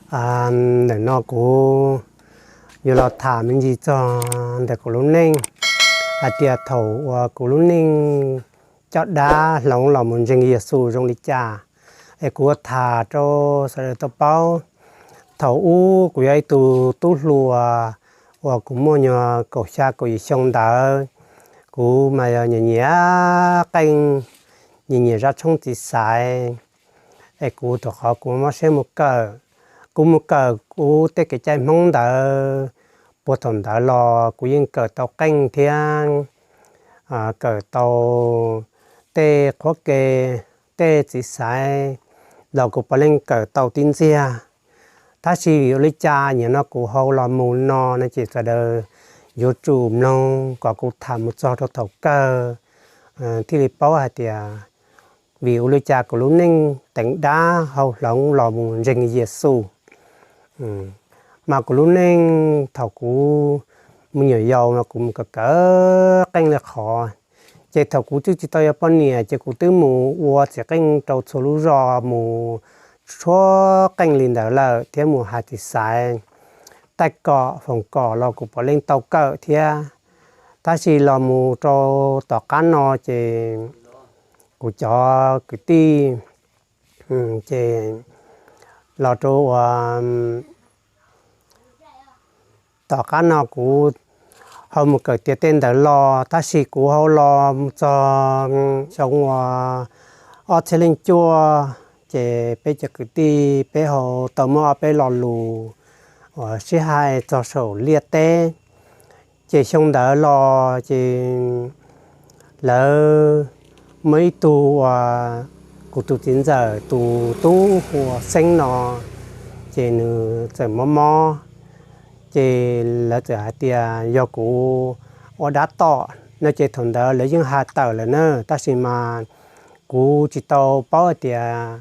Ntawm no kuv yuav los tham me ntsis txog ntawm kuv lub neej, hais tias thaum uas kuv lub neej coj dab hloov los mus ntseeg Yexus zoo li cas, es kuv ua tham rau sawv daws tau paub. Thaum ub kuv yog ib tug tub hluas uas kuv muaj nyuag kaum xya kaum yim xyoo ntawd, kuv mas yog nyiam nyiam qeej, nyiam nyiam zaj tshoob txiv xaiv, es kuv thaum qhov kuv mob siab mus kawm. Kuv mus kawm kuv tej kev cai Hmoob ntawd, puag thaum ntawd los kuv yeej kawm tau qeej thiab kawm tau tej qhuab ke, tej txiv xaiv los kuv puav leej kawm tau tib ntxiag. Tab sis vim ua li cas nim no kuv hau los mus no no ces sawv daws yuav tsum mloog kom kuv tham mus txog rau thaum kawg thiaj li paub hais tias vim ua li cas kuv lub neej teev dab hau hloov los mus ntseeg Yexus. Mas kuv lub neej thaum kuv me nyuam yaus no kuv mus kawm kawm qeej li qhov, ces thaum kuv twb tsis tau yuav poj niam ces kuv twb mus ua txiv qeej rau txhua lub zos mus tshuab qeej li ntawd lawm thiab mus hais txiv xaiv, taij kom foom kom los kuv puav leej tau kawm thiab. Tab sis los mus rau tom qab no ces kuv cov kwv tij ces los rau uas tom qab no kuv hau mus kawm tiav tej ntawd los, tab sis kuv hau los mus txog xyoo uas ob txhiab leej cuaj, ces peb cov kwv tij peb hau tau muaj ob peb lo lus uas sib hais txog saum liaj teb. Ces xyoo ntawd los ces lawv muaj ib tug uas kuv tus txiv ntxawm tus tub hu ua Xeeb no, ces nws txawm mob mob, ces lawv txawm hais tias yog kuv ua dab tom no, ces thaum ntawd lawv yeej hais tawm lawm na, tab sis mas kuv tsis tau paub hais tias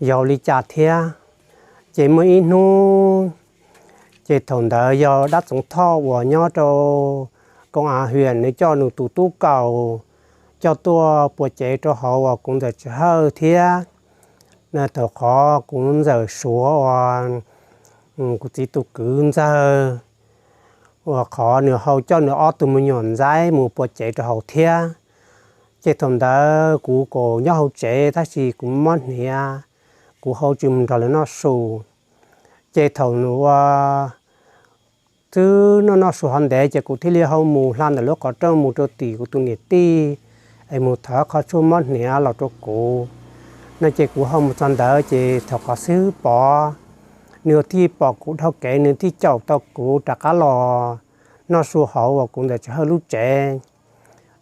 yog li cas thiab. Ces muaj ib hnub, ces thaum ntawd yog dab Txoov Thoj uas nyob rau Koom Av Hiam nws coj nws tus tub kaus coj tuaj pua cev rau hauv uas kuv ntxawm Tswv Hawj thiab. Thaum qhov kuv ntxawm Suav uas kuv txiv tus kwv ntxawg, uas qhov nws hau coj nws ob tug me nyuam ntxaib mus pua cev rau hauv thiab. Ces thaum ntawd kuv kuj nyob hauv tsev tab sis kuv mob hniav, kuv hau tsis mus nrog lawv noj su. Ces thaum nws ua twb noj noj su hov ntev ces kuv thiaj li hau mus hla ntawm lub qhov rooj mus rau tim kuv tus niam tij, es mus thov qhov tshuaj mob hniav los rau kuv no. Ces kuv hau mus txog ntawd ces thaum qhov Xib Hwb Pov nws thiaj pom kuv dhau kev, nws thiaj caum tau kuv rov qab los noj su hauv uas kuv ntxawm Tswv Hawj lub tsev.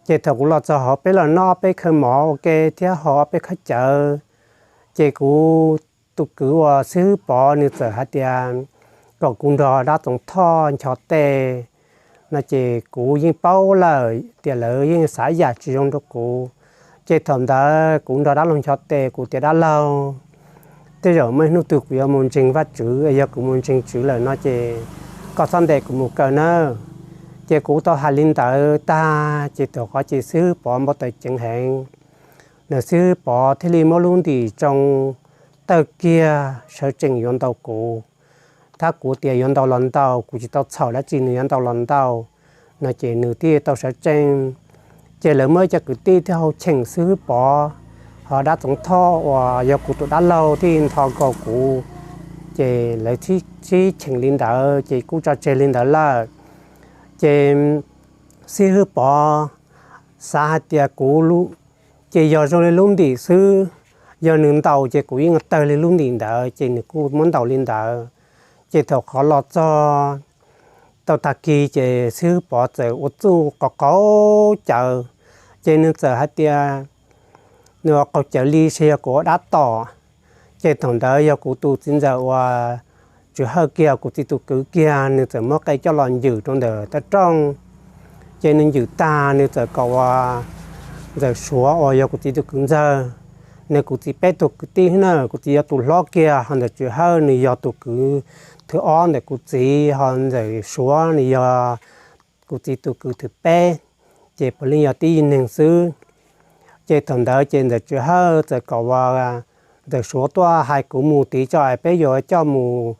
Ces thaum kuv los txog hauv peb los noj peb khaws mov ua ke thiab haus ob peb khaub cawv, ces kuv tus kwv uas Xib Hwb Pov nws txawm hais tias kom kuv nrog dab Txoov Thoj ncho tej no, ces kuv yeej paub lawm tias lawv yeej xav yam tsis zoo rau kuv. Ces thaum ntawd kuv nrog dab laug ncho tes, kuv tias dab laug, tej zaum muaj ib hnub twg kuv yuav mus ntseeg Vajtswv, yog kuv mus ntseeg Tswv lawm no ces koj txhob ntes kuv mus kawg nawb. Ces kuv tau hais li ntawd tag ces thaum qhov ces Xib Hwb Pov npau taws ceev heev, nws Xib Hwb Pov thiaj li muab lub ntim tsoo tawg kiag sawv tsees yuav ntaus kuv. Tab kuv tias yuav ntaus los ntaus, kuv tsis tau txhaum dab tsi, nws yuav ntaus los ntaus no ces nws thiaj tau sawv tsees. Ces lawv muaj ib co kwv tij thiaj hau cheem Xib Hwb Pov, ho dab Txoov Thoj uas yog kuv tus dab laug thiaj nthos nkaus kuv, ces lawv sib cheem li ntawd ces kuj tso tseg li ntawd lawm. Ces Xib Hwb Pov xav hais tias kuv, ces yog zoo li lub ntim xwb, yog nws ntaus ces kuv yeej tawg li lub ntim ntawd, ces nws kuj muab ntaus li ntawd. Ces thaum qhov los txog tau tag kis ces Xib Hwb Pov txawm ua txuj qaug qaug cawv, ces nws txawm hais tias nws ua qaug cawv li saib yog kuv ua dab tom. Ces thaum ntawd yog kuv tus txiv ntxawm uas Tswv Hawj kiag, kuv txiv tus kwv kiag, nws txawm muab qe coj los ncwm rau ntawm tav rooj. Ces nws ncwm tag nws txawm kom uas ntxawm Suav uas yog kuv txiv tus kwv ntxawg, nws kuv txiv peb tug kwv tij na, kuv txiv yog tus hlob kiag, ho ntxawm Tswv Hawj nws yog tus kwv thib ob ntawm kuv txiv, ho ntxawm Suav nws yog kuv txiv tus kwv thib peb, ces puav leej yog tib neeg xwb. Ces thaum ntawd ces ntxawm Tswv Hawj txawm kom uas ntxawm Suav tuaj hais kuv mus tid tso es peb yuav coj mus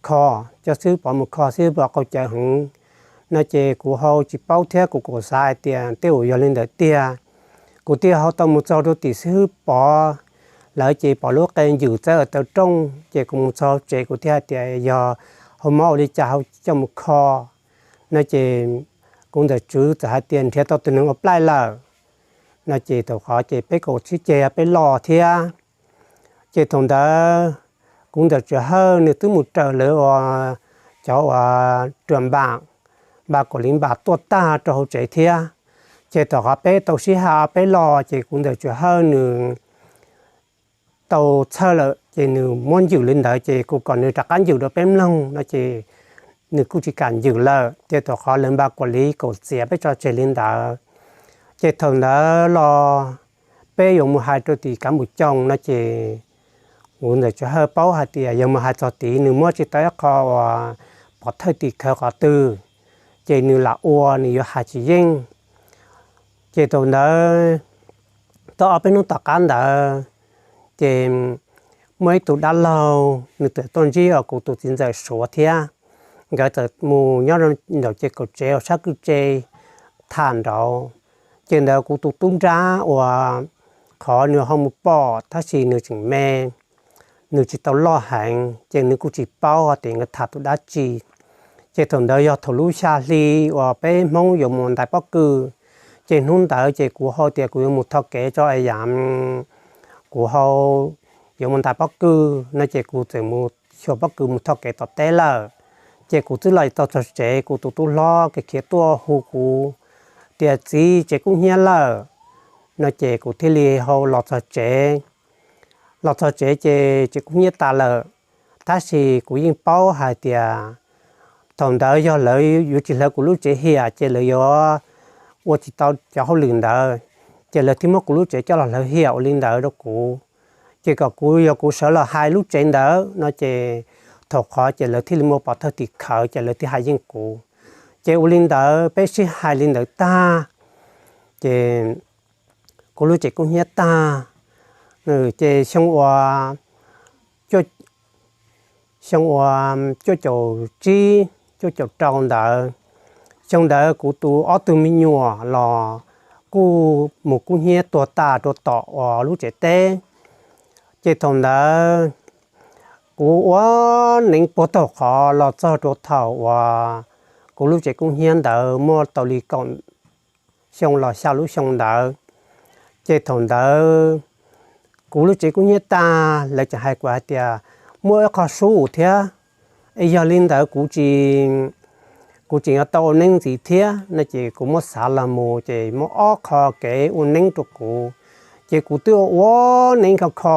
kho, coj xib hwb Pov mus kho, xib hwb Pov qaug cawv heev. No ces kuv ho tsis paub thiab kuv kuj xav hais tias tej zaum yog li ntawd tiag. Kuv thiaj ho tau mus txog rau tim xib hwb Pov lawv ces pom lub qe ncws txawb taw rooj ces kuv mus txog tsev kuv thiaj hais tias yog ho mob ua li cas ho coj mus kho. No ces kuv ntxawm Tswv txawm hais tias nrhiav tau tus neeg ua plaij lawm. No ces thaum qhov ces peb kaum tsib ceg peb loj thiab. Ces thaum ntawd kuv ntxawm Tswv Hawj nws twb mus raws lawv ua cov uas ruam npam, npam kaum liv npam tuaj tag rau hauv tsev thiab. Ces thaum qhov peb tau sib hais peb loj ces kuv ntxawm Tswv Hawj nws tau txhawj lawm ces nws muab ncws li ntawd ces kuv kom nws rov qab ncws rau peb mloog no ces nws kuj tsis kam ncws lawm. Ces thaum qhov lawv npam kaum liv kaum txiav peb tso tseg li ntawd. Ces thaum ntawd los peb yuav mus hais rau tim kav npum coos no ces kuv ntxawm Tswv Hawj paub hais tias yog mus hais txog tid nws muab tsis tau ib qho uas pov thawj tim khawv qhov twg, ces nws lam ua nws yuav hais tsis yeej. Ces thaum ntawd tau ob peb hnub tom qab ntawd, ces muaj ib tug dab laug nws txawm tuaj ntsib os kuv tus txiv ntxawm Suav thiab. Nkawd txawm mus nyob nraum ces kaum tsev uas sab kwj tse tham nraud. Ces ntawd kuv tus tub nrab uas qhov nws ho mus pom tab sis nws tseem me, nws tsis tau loj heev ces nws kuj tsis paub hais tias nkawd tham tus dab tsi. Ces thaum ntawd yog thaum lub xya hli uas peb Hmoob yuav mus ntais pob kws, ces hnub ntawd ces kuv ho tias kuv yuav mus tho kev tso es yam kuv ho yuav mus ntais pob kws no ces kuv txawm mus xyuas pob kws mus tho kev tom teb lawm. Ces kuv twb los txog tsev kuv tus tub hlob khiav khiav tuaj hu kuv tias txiv, tsev kub hnyiab lawm no ces kuv thiaj li ho los txog tsev. Los txog tsev ces tsev kub hnyiab tas lawm, tab sis kuv yeej paub hais tias thaum ntawd yog lawv yuav tsis hlawv kuv lub tsev hiam ces lawv yuav ua tsis tau cov hauj lwm ntawd, ces lawv thiaj muab kuv lub tsev coj los hlawv hiam ua li ntawd rau kuv. Ces kom kuv yog kuv sawv los hais lub tsev ntawd no ces thaum qhov ces lawv thiaj li muab pov thawj tim khawv ces lawv thiaj hais yeej kuv. Ces ua li ntawd peb sib hais li ntawd tag, ces kuv lub tsev kub hnyiab tag. Ces xyoo uas, xyoo uas cuaj caum tsib cuaj caum rau ntawd, xyoo ntawd kuv tus ob tug me nyuam los kuj mus kub hnyiab tuag tas rau tom uas lub tsev teb. Ces thaum ntawd kuv ua neeb puag thaum qhov los txog rau thaum uas kuv lub tsev kub hnyiab ntawd muaj tau li kaum xyoo los xya lub xyoo ntawd. Ces thaum ntawd kuv lub tsev kub hnyiab tag lawv tseem hais kuv hais tias muaj ib qho sub thiab, es yog li ntawd kuv tsis, kuv tseem yuav tau ua neeb ntxiv thiab no ces kuv muab xav los mus ces muaj ob qho kev ua neeb rau kuv. Ces kuv twb ua neeb kho kho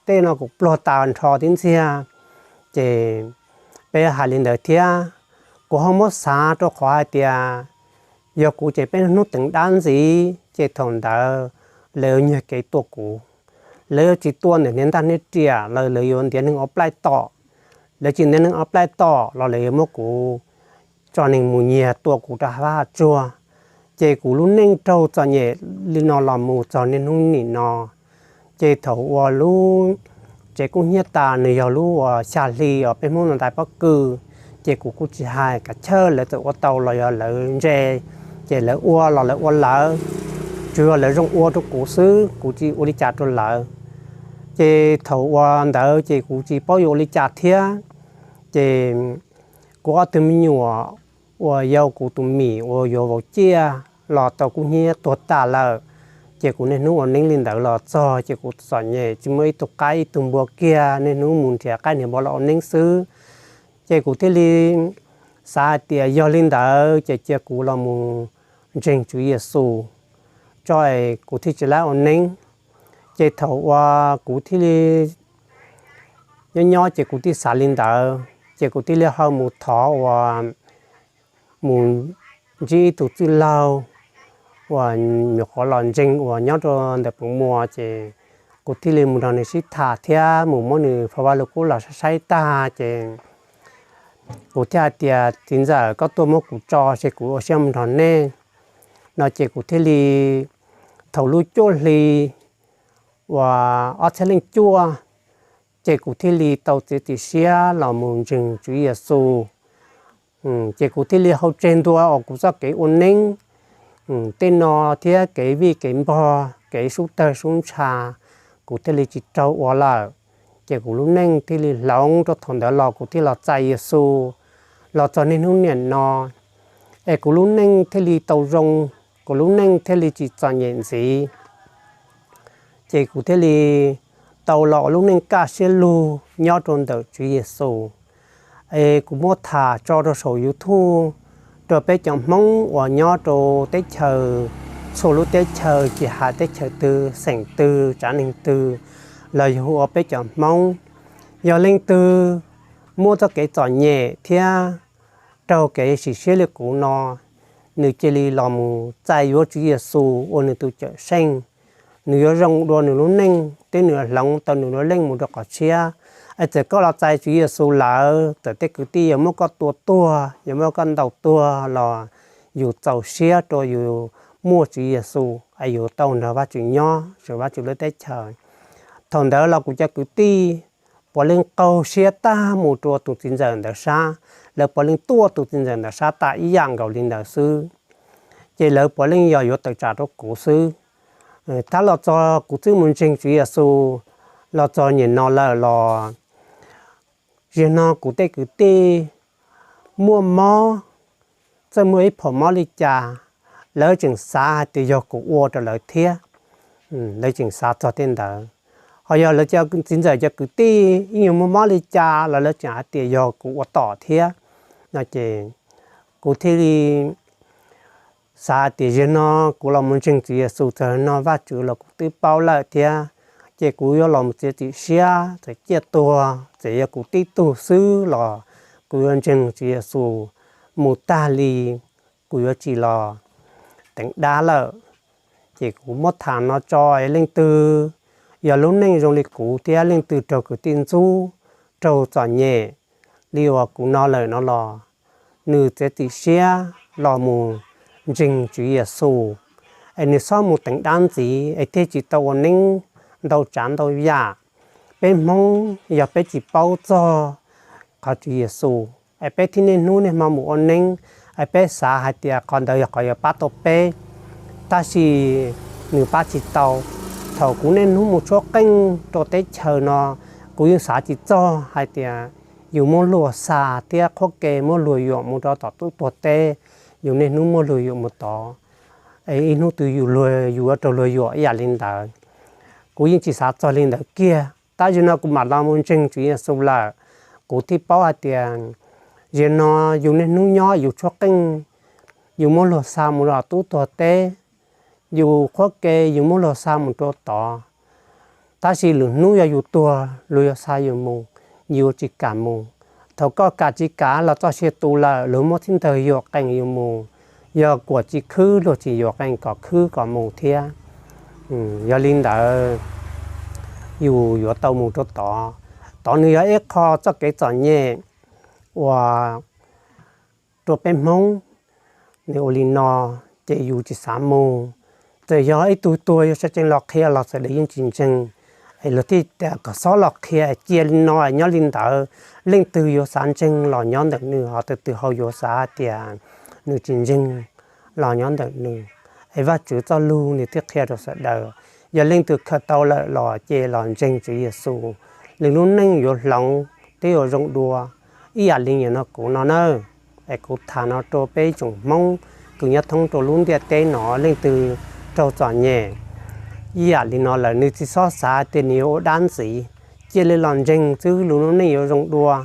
tej no kuv pluag tas nrho tib ntxiag. Ces peb hais li ntawd thiab, kuv ho muab xav rau qhov hais tias yog kuv ces peb hnub teev dab ntxiv ces thaum ntawd lawv yuav nyiag kev tua kuv. Lawv yuav tsis tua ntawm niag ntaj niag riam los lawv yuav ntiav neeg ob plaij tom. Lawv tsis ntiav neeg ob plaij tom los lawv yuav muab kuv tso neeg mus nyiag tua kuv rau hauv vaj tsuag. Ces kuv lub neej raug txom nyem li no los mus txog niaj hnub nim no. Ces thaum uas lub tsev kub hnyiab tas nws yog lub uas xya hli uas peb Hmoob ntais pob kws, ces kuv kuj tsis hais kav chawj lawv txawm ua tau los yog lawv ntse, ces lawv ua los lawv ua lawv, tsuas yog lawv zoo ua rau kuv xwb, kuv tsis ua li cas rau lawv. Ces thaum uas ntawd ces kuv tsis paub yuav ua li cas thiab. Ces kuv ob tug me nyuam uas yog kuv tus mim uas yuav vauv ciaj los tau kub hnyiab tuag tas lawm. Ces kuv niaj hnub ua neeb li ntawd los txog ces kuv txom nyem tsis muaj ib tug qaib ib tug npua kiag, niaj hnub mus nrhiav qaib nrhiav npua los ua neeb xwb. Ces kuv thiaj li xav hais tias yog li ntawd ces cia kuv los mus ntseeg Tswv Yexus tso es kuv thiaj tsis lab ua neeb. Ces thaum uas kuv thiaj li nyob nyob ces kuv thiaj xav li ntawd ces kuv thiaj li ho mus thov uas mus ntsib ib tug txwj laug uas nyuam qhuav los ntseeg uas nyob rau ntawm Pus Muas ces kuv thiaj li mus nrog nws sib tham thiab mus muab nws phau Vaj Lug Kub los saib saib tag ces kuv thiaj hais tias txiv ntxawm koj tuaj muab kuv tso ces kuv ua siab mus nrog nej no ces kuv thiaj li thaum lub cuaj hli uas ob txhiab leej cuaj Ces kuv thiaj li tau txiav txim siab los mus ntseeg Tswv Yexus. Ces kuv thiaj li hau tseg ntua uas kuv txoj kev ua neeb tej no thiab kev vij kev npog, kev sub tawg sub ntsha, kuv thiaj li tsis raug ua lawm. Ces kuv lub neej thiaj li hloov rau thaum ntawd los kuv thiaj los txais Yexus los txog niaj hnub niam no, es kuv lub neej thiaj li tau zoo, kuv lub neej thiaj li tsis txom nyem ntxiv. Ces kuv thiaj li tau los ua lub neej kaj siab lug nyob rau ntawm Tswv Yexus. Es kuv muab tham tso rau saum YouTube rau peb cov Hmoob uas nyob rau teb chaws, txhua lub teb chaws, tsis hais teb chaws twg, xeem twg, tsav neeg twg, los yog hu ua peb cov Hmoob. Yog leej twg muaj txoj kev txom nyem thiab raug kev sim siab li kuv no, nws cia li los mus txais yuav Tswv Yexus ua nws tus Cawmseej. Nws yuav zoo dua nws lub neej thiab nws yuav hloov tau nws lub neej mus rau qhov tshiab. Es txawm koj los txais Tswv Yexus lawm, txawm tej kwv tij yuav muab koj tua tuag, yuav muab koj ntaus tuag los yus txaus siab rau yus muaj Tswv Yexus es yus tau nrog Vajtswv nyob rau Vajtswv lub teb chaws. Thaum ntawd los kuv cov kwv tij puav leej qaug siab tag mus rau tus txiv ntxawm ntawd sab, lawv puav leej tuaj tus txiv ntxawm ntawd sab tas ib yam nkaus li ntawd xwb. Ces lawv puav leej yog yuav tawm tsam rau kuv xwb. Tab los txog kuv twb mus ntseeg Tswv Yexus los txog nyem no lawm los, zaum no kuv tej kwv tij muaj mob, txawm muaj ib phaum mob li cas, lawv tseem xav hais tias yog kuv ua rau lawv thiab. Lawv tseem xav txog tej ntawd. Ho yog lawv cov txiv ntxawm cov kwv tij ib nyuag muaj mob li cas los lawv tseem hais tias yog kuv ua tom thiab. No ces kuv thiaj li xav hais tias zaum no kuv los mus ntseeg Tswv Yexus txog no Vajtswv los kuv twb paub lawm thiab, ces kuv yuav los mus txiav txim siab txawm ciaj tuag txawm yog kuv tib tug xwb los kuv yuav ntseeg Tswv Yexus mus tag li, kuv yuav tsis los teev dab lawm. Ces kuv muab tham no tso es leej twg yog lub neej zoo li kuv thiab leej twg raug kwv tij ntxub, raug txom nyem li uas kuv no lawm no los, nws txiav txim siab los mus ntseeg Tswv Yexus, es nws txhob mus teev dab ntxiv es thiaj tsis tau ua neeb ntau tsav ntau yam. Peb Hmoob yog peb tsis paub txog qhov Tswv Yexus es peb thiaj niaj hnub niaj hmo mus ua neeb, es peb xav hais tias qhov ntawd yog qhov yuav pab tau peb, tab sis nws pab tsis tau. Thaum kuv niaj hnub mus tshuab qeej rau teb chaws no, kuv yeej xav tsis txog hais tias yus muab luag xa thiab qhuab ke muab luag yuam mus rau tom tub tuag teb, yus niaj hnub muab luag yuam mus tod, es ib hnub twg yus luag, yus yuav raug luag yuam ib yam li ntawd. Kuv yeej tsis xav txog li ntawd kiag, tab sis no kuv mam los mus ntseeg Tswv Yexus lawm, kuv thiaj paub hais tias zaum no yus niaj hnub nyob yus tshuab qeej, yus muab luag xa mus rau tub tuag teb, yus qhuab ke yus muab luag xa mus rau tod, tab sis lwm hnub yog yus tuag luag yuav xa yus mus, yus tsis kam mus. Thaum koj kam tsis kam los txoj sia tu lawm, luag muab txhib ntawg yuam qees yus mus, yog kuam tsis khwb luag tseem yuam qees kom khwb kom mus thiab. Yog li ntawd, yus yuav tau mus rau tod. Tod nws yog ib qho txoj kev txom nyem uas rau peb Hmoob, nws ua li no, ces yus tsis xav mus. Txawm yog ib tug tuag yus sawv tsees los qhia los txawm lawv yeej tsis ntseeg, es luag thiaj tias kom txhob los qhia, cia li no nyob li ntawd. Leej twg yuav xav ntseeg los nyob ntawm nws, ho tus twg ho yuav xav tias nws tsis ntseeg los nyob ntawm nws. Es Vajtswv txoj lus nws thiaj qhia rau sawv daws, yog leej twg khaws tau lawm los ces los ntseeg Tswv Yexus, nws lub neej yuav hloov thiab yuav zoo dua, ib yam li nim no kuv no na. Es kuv tham no rau peb tsoom Hmoob kws nyob thoob rau lub ntiaj teb no, leej twg raug txom nyem ib yam li no lawm, nws tsis txhob xav tias nws yuav ua dab ntxiv, cia li los ntseeg xwb lub neej yuav zoo dua.